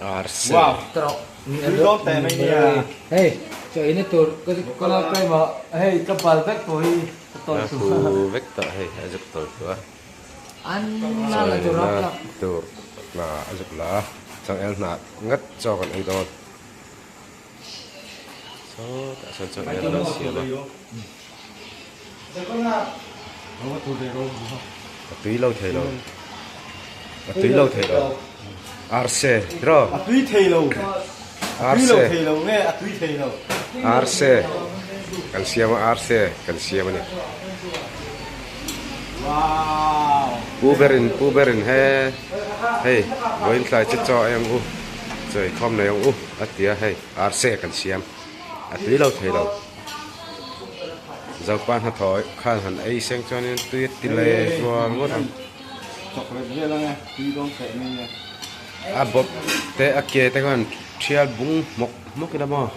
Arse. Hei chaw ina tur ka lo kai maw hei ka bal vek pawh hi ka tawi A hu vek tawh hei a zuk tawi tawh a. Chaw ina tur hna a zuk la a changel hnah ngat chaw kan ei dawn. Sawtah sawn changel an siam a. A tui lo thei lo. A tui lo thei lo. Arse tiraw? A tui thei lo. A tui lo thei lo nge a tui thei lo. Arse kan siam a arse kan siam a ni. Pu berin pu berin he hei vawiin tlai chu chaw ei ang u chaw eikhawm nei ang u a ti a hei arse kan siam a tui lo thei lo. Zopa hnathawh khan han ei seng chuanin tui a ti leh hluar ngawt ang. A bawp te a ke te khan thial bung hmawk hmawk ila maw.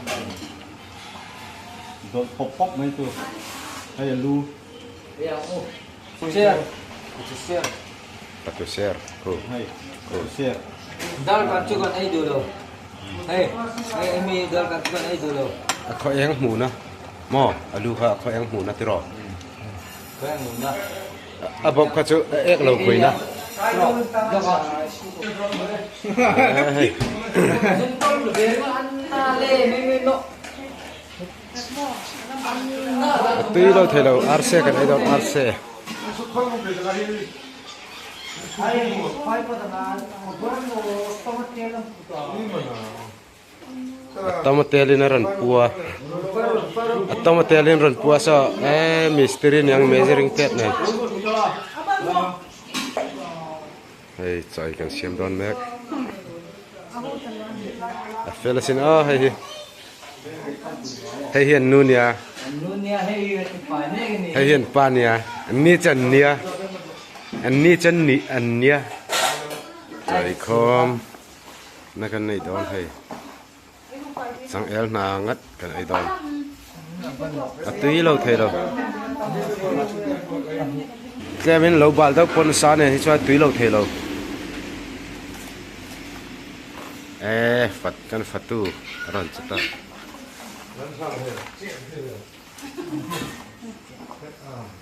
Patu ser khu khu. A khaw eng hmuhna maw a lu kha a khaw eng hmuhna tiraw a bawp kha chu a ek lo kuina hei. A tui lo thei lo arse kan ei dawn arse. A tomato in a rawn pua a tomato in rawn pua saw e mistiri niang measuring tape nen hei chaw ei kan siam dawn mek a fel asin aw hei hi hei hi an nu nia hei hi an pa nia an ni chu an nia an ni chu an nih an nia chaw ei khawm. Na kan nei dawn hei changel hna ngat kan ei dawn a tui lo thei lo tlem in lo bal deuh pawn nasa nen hi chuan tui lo thei lo e fat kan fatu a rawn che ta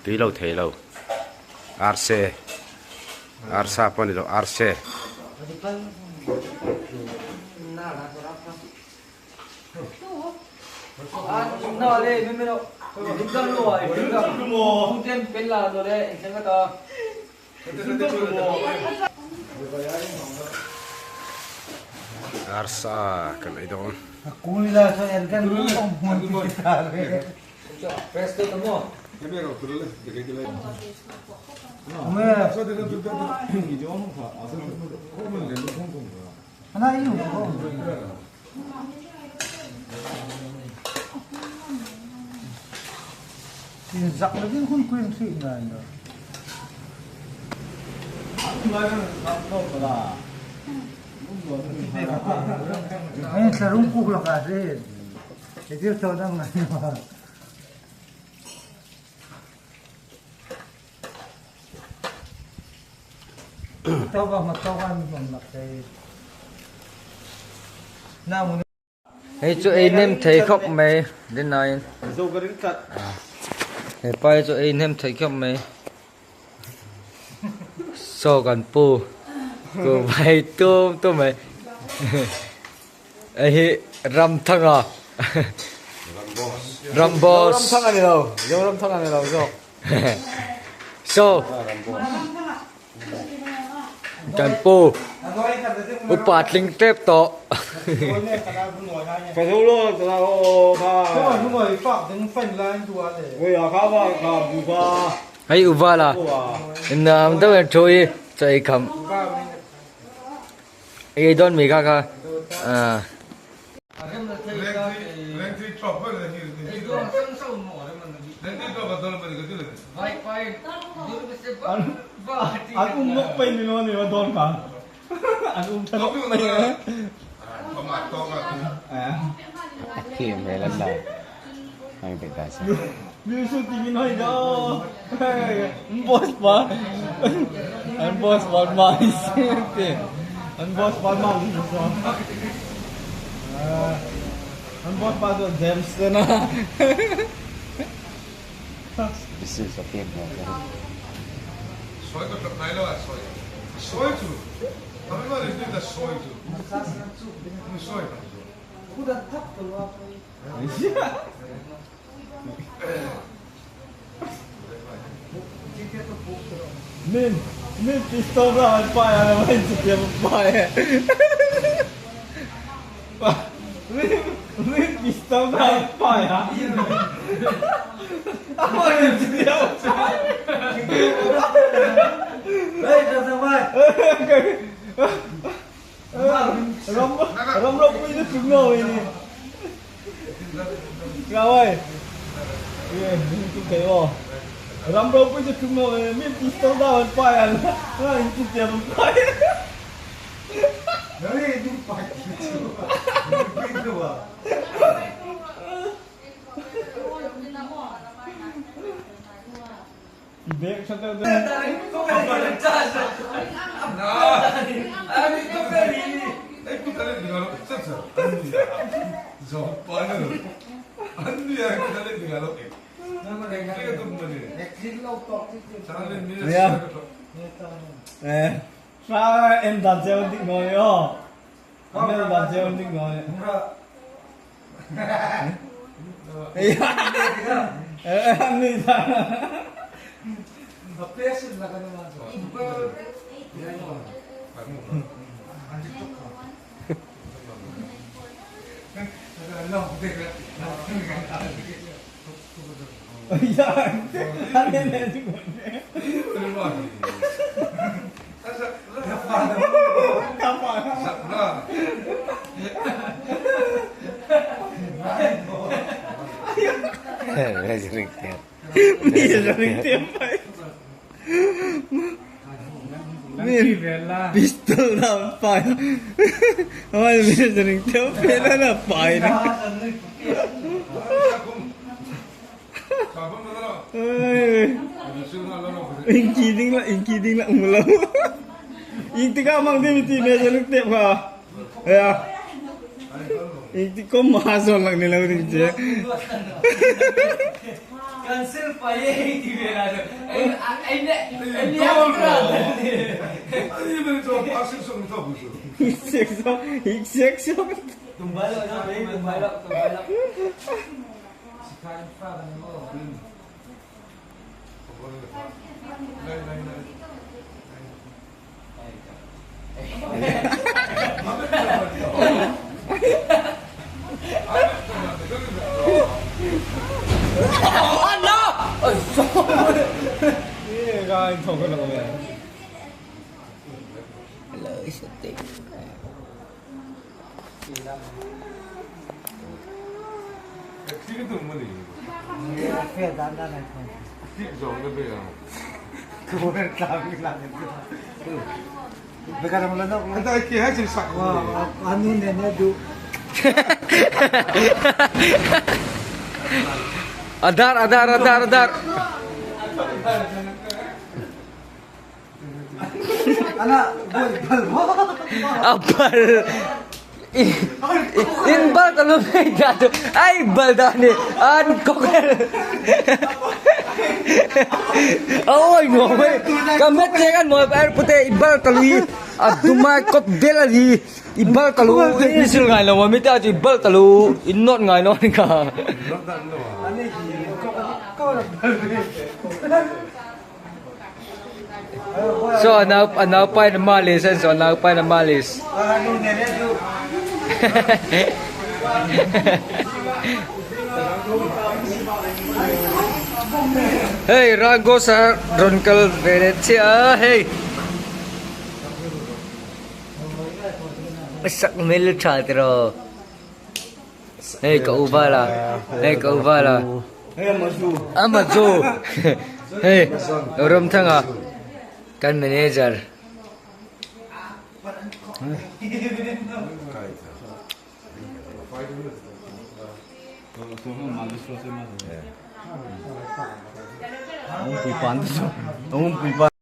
tui lo thei lo arse. Arsa pawh a ni lo arse. Arsa kan ei dawn. Hei chu ei hnem thei khawp mai dinaiin hepa hi chu ei hnem thei khawp mai saw kan pu ku vai tum tum mai. Hei hi Ramthanga Ramboss Zoramthanga a ni lo Zoramthanga a ni lo zawk So kan pu upa tling tep tawh Ka zo lo ka la aw kha Hei uvala inam deuh in thu hi chaw ei kham. Ei dawn mi kha kha ah. An um mok pei ni lo ni ma dawn kha an um tha mok mai Mi shooting in hoi do. Boss pa. An boss pa ma te. An boss pa mah ni so. An boss pa chu James te na. Business a pek hmel ka ring. Sawi ka tlap ngai lo a sawi sawi chu Tamil ni ta sawi chu ni sawi tam chu. Min min pistol ra an pai a lo in chutiang an pai e. Min min pistol ra an pai a. A ma in chutiang an pai. Ram ram ropui na chung lo ini. Ngau ơi. Ram ropui chu chung lo ini. Min pistol da an pai an. Nga in chu tiam an pai. Bek tha deuh deuh. Sa em dan cheu dik noi o. Em dan cheu dik noi. Pistol na pai. Pai na. Inki ding la inki ding la ngulo. Inti ka mang ti ti me jaluk te pa. Ya. Inti ko ma son lang nila ding che. Cancel pa ye ti ve la. Ai ne ai ne Iksekso iksekso. Tumbalo na tumbalo tumbalo. Cái thằng cái này. Lợi sẽ tìm. Adar adar adar adar. Abal. In bal talo may dato. Ay bal dani. An kokel. Ôi ngồi kamet che kan mo er pute ibal talui aduma kop del ali ibal talu in sil ngai lo mi ta chu ibal talu in not ngai no ka. So anaw anaw pa na malis so anaw pa na malis. Hey Rango sa Ronkal Venezia hey. Sak mil chatro. Hey ka uvala. Hey ka uvala. Amazu. Hey rom thanga kan manager. Ông pui pan. Ông pui pan.